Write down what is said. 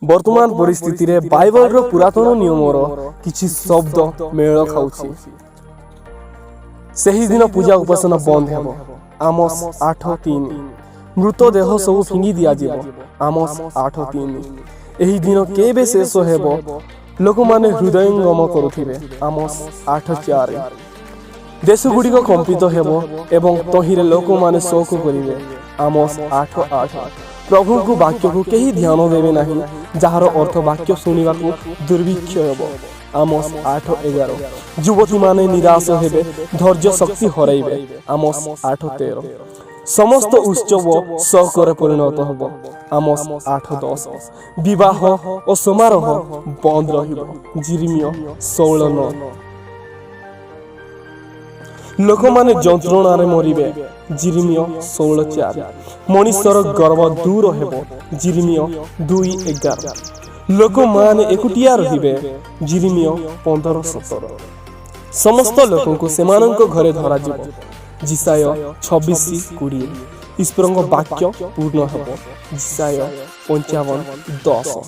ବର୍ତ୍ତମାନ ପରିସ୍ଥିତିରେ ବାଇବଲର ପୁରାତନ ନିୟମର କିଛି ଶବ୍ଦ ମେଳ ଖାଉଛି। ସେହିଦିନ ପୂଜା ଉପାସନା ବନ୍ଦ ହେବ। ଆମୋସ 8:3। ମୃତଦେହ ସବୁ ଫିଙ୍ଗି ଦିଆଯିବ। ଆମୋସ 8:3। ଏହି ଦିନ କେବେ ଶେଷ ହେବ, ଲୋକମାନେ ହୃଦୟଙ୍ଗମ କରୁଥିବେ। ଆମୋସ 8:4। ଦେଶଗୁଡ଼ିକ କମ୍ପିତ ହେବ ଏବଂ ତହିଁରେ ଲୋକମାନେ ଶୋକ କରିବେ। ଆମୋସ 8:8। ପ୍ରଭୁଙ୍କ ବାକ୍ୟକୁ କେହି ଧ୍ୟାନ ଦେବେ ନାହିଁ, ଯାହାର ଅର୍ଥ ବାକ୍ୟ ଶୁଣିବାକୁ ଦୁର୍ଭିକ୍ଷ ହେବ। ଆମୋସ 8:11। ଯୁବତୀମାନେ ନିରାଶ ହେବେ, ଧୈର୍ଯ୍ୟ ଶକ୍ତି ହରାଇବେ। ଆମୋସ 8:13। ସମସ୍ତ ଉତ୍ସବ ଶୋକରେ ପରିଣତ ହେବ। ଆମୋସ 8:10। ବିବାହ ଓ ସମାରୋହ ବନ୍ଦ ରହିବ। ଯିରିମିୟ 16:9। ଲୋକମାନେ ଯନ୍ତ୍ରଣାରେ ମରିବେ। ଯିରିମିୟ 16:4। ମଣିଷର ଗର୍ବ ଦୂର ହେବ। ଯିରିମିୟ 2:11। ଲୋକମାନେ ଏକୁଟିଆ ରହିବେ। ଯିରିମିୟ 15:17। ସମସ୍ତ ଲୋକଙ୍କୁ ସେମାନଙ୍କ ଘରେ ଧରାଯିବ। ଯିଶାଇୟ 26:20। ଈଶ୍ୱରଙ୍କ ବାକ୍ୟ ପୂର୍ଣ୍ଣ ହେବ। ଯିଶାଇୟ 55:10।